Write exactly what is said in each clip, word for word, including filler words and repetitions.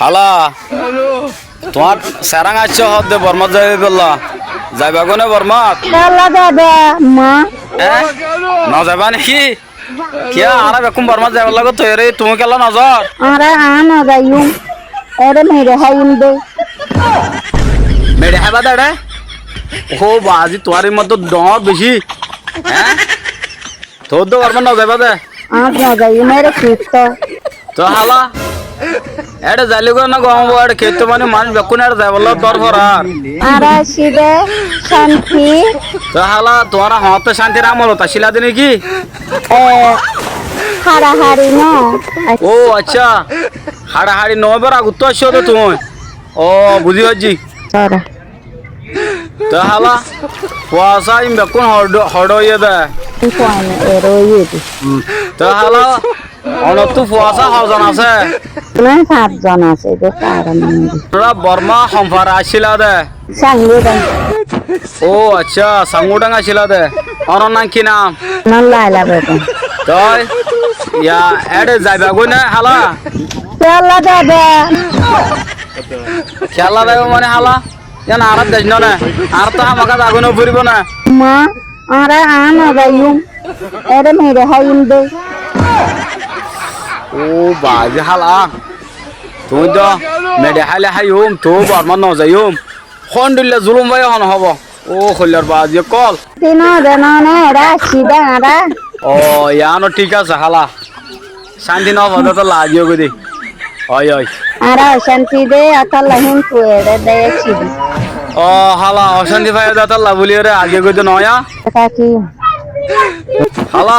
Hála, tuáñr serán aiccé hoódde Bormát zaibálla. Zaibá gói né Bormát? Yálla zaibá, ma. Eé? Nozaibá néki? Kiyá, añára bekkún Bormát zaibálla goi toiyar, tuñí kiyólla nozor? Añára aññí nozaiyúm. Ére meçi háiyum dé. Meçi háiba dé ére? Ó baázi, tuáñr ín mottú dhoóñr bicí. Eé? Toóu dé Bormát nozaibá dé. Aññí nozaiyúm, ére kissú. Toóu hála, éçe zailé goi ná gom óibo, éçe kissú mani manúic bekkún éçe zaibálla dór forár. Añára aiccé dé cánti. Toóu hála, tuáñra hoóñtte cántir amolot accíla dé néki? E, haçahaçi noó. Ó accá, haçahaçi noó, íbar agottú aiccó dé tuñí. Ó, buzí faijjí. Tóra. Te hála, fuasá ín bekkún hoçé, hoçé óiye dé? Ín fuain eré óiye dé. Hmm. Te hála, onottú fuasá hozon asé? Mane fañszon asé dé, tar mane. Onora Bormá hon fare accíla dé? Sangu Dhang. Ó accá, Sangu Dhang accíla dé. Onor nam ki nam? Nam Laila Begum. Toi, ya, éçe zaiba goi né hála? Kiyólla zaiba? Kiyólla zaiba mane hála? Yían añárar dec noó né. Añárattú hámaka zagói noforibó né. Ma, añára aññí nozaiyúm. Ére meçi háiyum dé. Ó baázi hála. Tuñí dé meçi háile háiyum, tuñí Bormát nozaiyúm. Hondilla zulúm faiyó hon hoóbo. Ó hoillar baázi ókkol. Cánti noó dé noó né, ére accé dé añára. Ó, yíano thík asé hála. Cánti noó faa dé ótolla aigiyó goi dé. Ói, ói. Añára ocánti dé ótolla híntu eçé dé accíli. Ó, hála, ocánti faiyó dé ótolla bóli eçé aigiyó goi dé noó yá? Táki. Hála,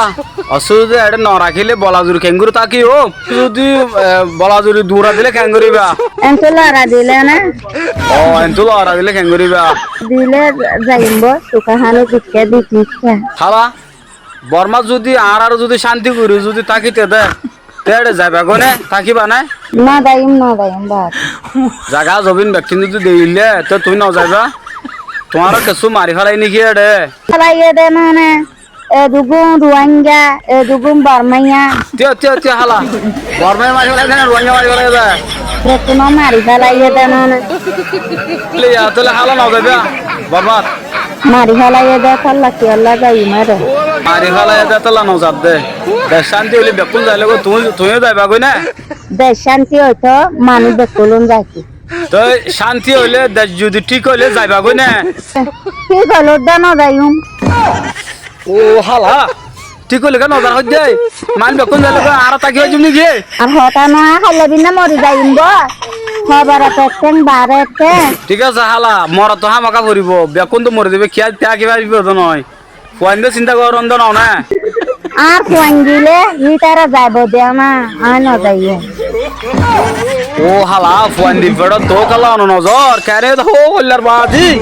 ossú dé eçé norakíle bolazuri keéngorí táki ó? Zudi, e, bolazuri duñra dilé keéngoríba? Entú lora dilé né? Ó, entú lora dilé keéngoríba? Dilé zaiyum bó, tuká háni dikká di dikká. Hála, Bormát zudi añáráre zudi cánti gorí zudi tákite dé, te éçe zaiba goi né, tákiba né? Nozaiyúm, nozaiyúm, baázi. Zaga zobin bekkín zudi deilé, te tuñí nozaibá? Tuáñre kessú mari félaiye néki éçe? Félaiye dé noó né, edugún Ruáinga, edugún Bormaiya. Tío, tío, tío, hála. Bormaiya mari félaiye dé né, Ruáinga mari félaiye dé? Bekkúnore mari félaiye dé noó né. Tóile ya, tóile hála nozaibá Bormát? Mari félaiye dé tólla kiyólla zaiyum ére. Mari félaiye dé tólla nozar dé. Dec cánti óile bekkún zailé goi, tuñí, tuñío zaiba goi né? Dec cánti óito manúic bekkún zaitó. Toi cánti óile, dec zudi thík óile zaiba goi né? Thík óile dé nozaiyúm. Ó hála, thík óile ké nozar hoódde? Manúic bekkún zailé goi añára táki faijjum néki? Ar hotá noó, háilla binná mori zaiyum bó. Hobor otté ettén, baáre ettén. Thík asé hála, mora to hámaka foribó, bekkún to mori zaibá, kiyá táki faribá to noó. Fuain dé sinta goron dé noó né? Añár fuain dilé, ítara zaibo dé na, aññí nozaiyúm. Ó hála, fuain di feçót toóu kálla ono nozor, keéne dé hó hoillar baázi.